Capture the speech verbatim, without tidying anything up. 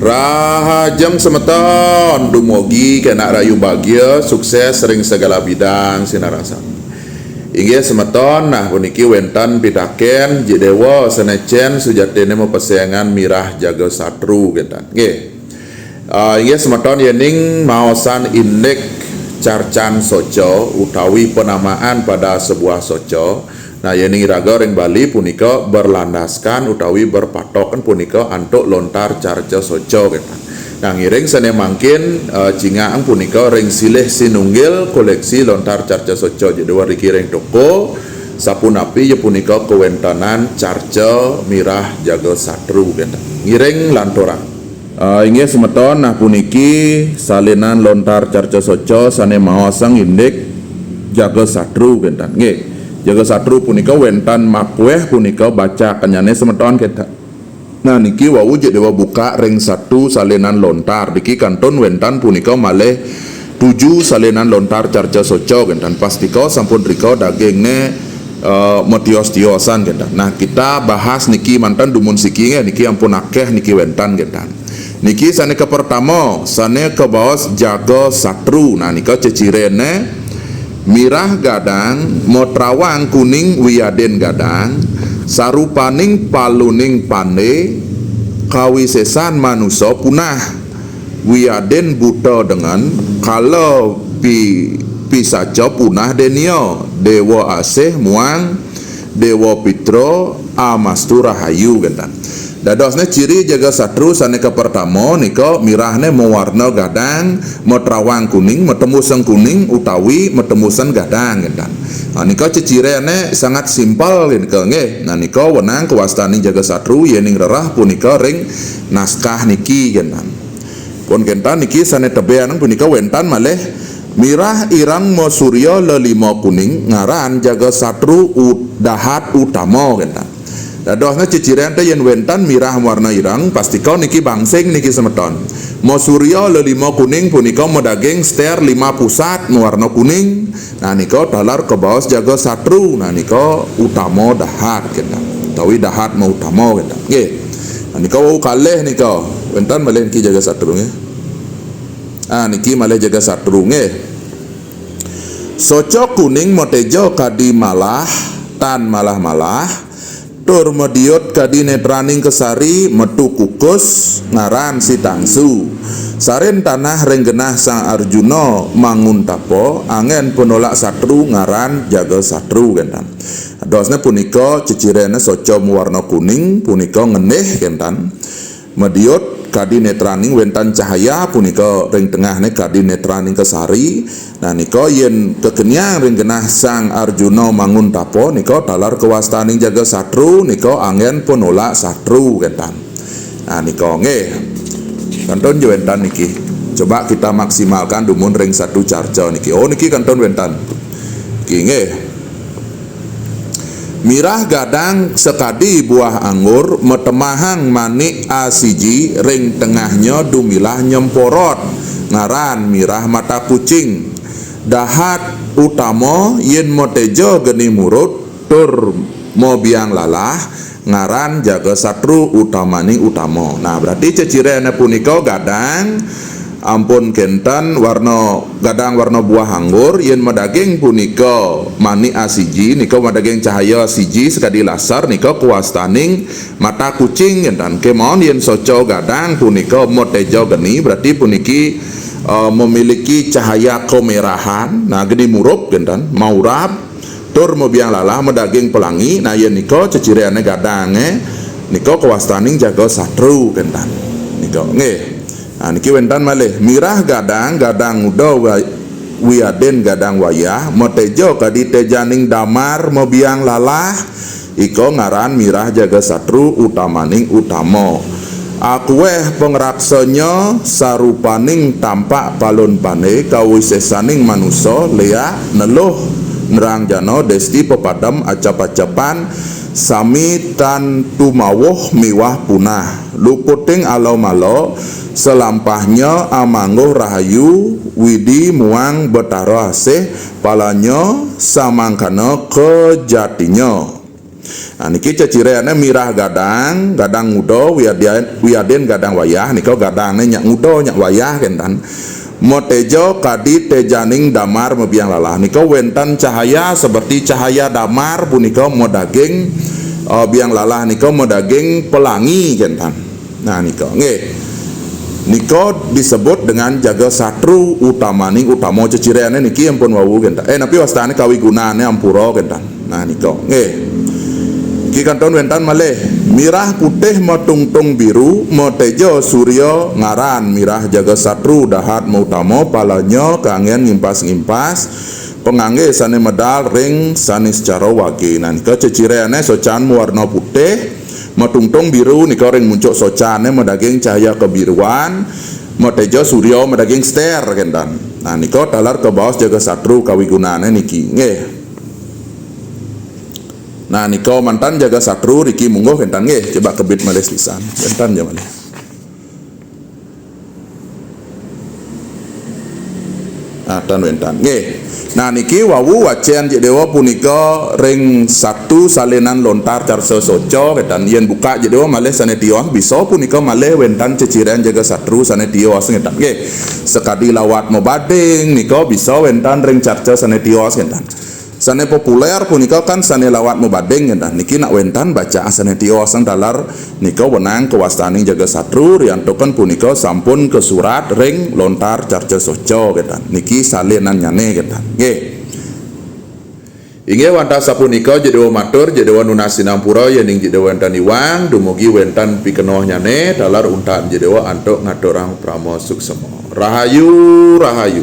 Rahajeng semeton, dumugi kenak rahayu bagia, sukses ring segala bidang sinarasang. Inggih semeton, nah puniki wenten pitaken, Jik Dewa sane cen sujatinne mapesengan mirah jaga satru, kenten. Nggih. Ah, inggih semeton, yening maosan indik carcan soca utawi penamaan pada sebuah soca, nah, yening iraga ring Bali punika berlandaskan utawi berpatokan punika antuk lontar carca soca, kenten. Nah, ngiring sane mangkin, eh, cingaang punika ring silih sinunggil koleksi lontar carca soca Jik Dewa riki ring toko, sapunapi ya punika kawentenan carca mirah jaga satru, kenten. Ngiring lanturang. Ah, inggih semeton, nah puniki salinan lontar carca soca sane maosang indik jaga satru, kenten. Nggih, jaga satru punika wenten makueh punika bacakannyane semeton, kenten. Nah, niki wau Jik Dewa buka ring satu salinan lontar. Niki kantun wenten punika malih tujuh salinan lontar carca soca, kenten. Pastika sampun rika dagingne, eh, matios-tiosan, kenten. Nah, kita bahas niki manten dumun siki, nggih, niki ampun akeh niki wenten, kenten. Niki sane kapertama, sane kabaos jaga satru. Nah, nika cecirenne, mirah gadang, matrawang kuning wiadin gadang, sarupaning paluning pande, kawisesan manusa punah, wiadin buta dengan, kala pi-, pisaca punah denia, dewa asih muang, dewa pitra, amastu rahayu, kenten. Dadosne ciri jaga satru sane kapertama nika mirahne mawarna gadang, matrawang kuning, matembusan kuning, utawi matembusan gadang, kenten. Nah, nika cecirene sangat simpel nika, nggih. Nah, nika wenang kawastaning jaga satru yening rereh punika ring naskah niki, kenten. Pun kenten niki sane tebih anang punika wenten malih mirah ireng masurya lelima kuning ngaran jaga satru u-, dahat utama, kenten. Dadosne ceciren te yen wenten mirah mawarna ireng, pastika niki bangsing niki semeton. Masurya lelima kuning punika madaging star lima pusat mawarna kuning. Nah, nika taler kabaos jaga satru. Nah, nika utama dahat, kenten. Utawi dahat mautama, kenten. Nggih. Nah, nika wau kalih nika. Wenten malih niki jaga satru, nggih. Ah, niki malih jaga satru, nggih. Soca kuning mateja kadi malah, tan malah-malah, tur madiut kadi netraning kesari, metu kukus, ngaran sitangsu. Sarin tanah ring genah Sang Arjuna manguntapa, anggen penolak satru, ngaran jaga satru, kenten. Dadosne punika cecirennya soca mawarna kuning, punika ngendih, kenten. Madiut kadi netraning wenten cahaya punika ring tengahne kadi netraning kesari. Nah, nika yen kakeniang ring genah Sang Arjuna mangun tapa, nika taler kawastaning jaga satru, nika anggen penolak satru, kenten. Nah, nika nggih. Kantun ja wenten niki. Coba kita maksimalkan dumun ring satu carca niki. Oh, niki kantun wenten. Niki nggih. Mirah gadang sakadi buah anggur, matemahang manik asiji ring tengahnya dumilah nyemporot, ngaran mirah mata kucing. Dahat utama yen mateja geni murut, tur mabiang lalah, ngaran jaga satru utamaning utama. Nah, berarti cecirene punika gadang, ampun kenten warna gadang warna buah anggur, yen madaging punika manik asiji, nika madaging cahaya siji sakadi lasar, nika kawastaning mata kucing, kenten. Kemawon yen soca gadang punika mateja geni, berarti puniki, eh, memiliki cahaya kemerahan, nah, geni murub, kenten, maurab, tur mabiang lalah madaging pelangi, nah, yen nika cecirene gadange, nika kawastaning jaga satru, kenten. Nika, nggih. Nah, niki wenten malih, mirah gadang, gadang nguda wa-, wiadin gadang wayah, mateja kadi tejaning damar mabiang lalah, ika ngaran mirah jaga satru utamaning utama. Akueh pangraksanya sarupaning tampak palun pande kawisesaning manusa leak neluh nerang jana desti pepadem acep-acepan sami tan tumawuh miwah punah. Luputing ala-mala salampahnya amangguh rahayu Widi muang Betara asih palanya samangkana kajatinya. Nah, niki cecireane mirah gadang, gadang nguda, wiadin, wiadin gadang wayah, nika gadangne nyak nguda, nyak wayah kenten. Mateja kadi tejaning damar mabiang lalah. Nika wenten cahaya seperti cahaya damar punika madaging, eh, biang lalah nika madaging pelangi kenten. Nah, nika nggih. Nika disebut dengan jaga satru utamaning utama cecireane niki ampun wau kenten. Eh, napi wastane kawigunane ampura kenten. Nah, nika nggih. Niki kantun wenten malih. Mirah putih matungtung biru, mateja surya ngaran mirah jaga satru dahat mautama palanya kanggen ngimpas-ngimpas pangangge sane medal ring sane secara wage. Nah, nika cecireane socan mawarna putih, matungtung biru nika ring muncuk socane madaging cahaya kebiruan, mateja surya madaging ster kenten. Nah, nika taler kabaos jaga satru kawigunane niki. Nggih. Nah, nika mantan jaga satru riki mungguh kenten nggih, coba kebit malih lisan. Wenten ja malih. Nah, tan wenten. Nggih. Nah, niki wau wacen Jik Dewa punika ring satu salinan lontar carca soca kenten. Yen buka Jik Dewa malih sane tios bisa punika malih wenten ceciren jaga satru sane tios kenten. Nggih. Sakadi lawat mabading nika bisa wenten ring carca sane tios kenten. Sane populer punika kan sane lawat mabading kenten. Niki nak wenten bacaan sane tios sang taler nika wenang kawastaning jaga satru riantukan punika sampun kasurat ring lontar carca soca kenten. Niki salinannyane kenten. Nggih. Inggih wantah sapunika Jik Dewa matur, Jik Dewa nunas sinampura yening Jik Dewa wenten iwang, dumugi wenten pikenohnyane, taler untat Jik Dewa antuk ngaturang parama suksema. Rahayu, rahayu.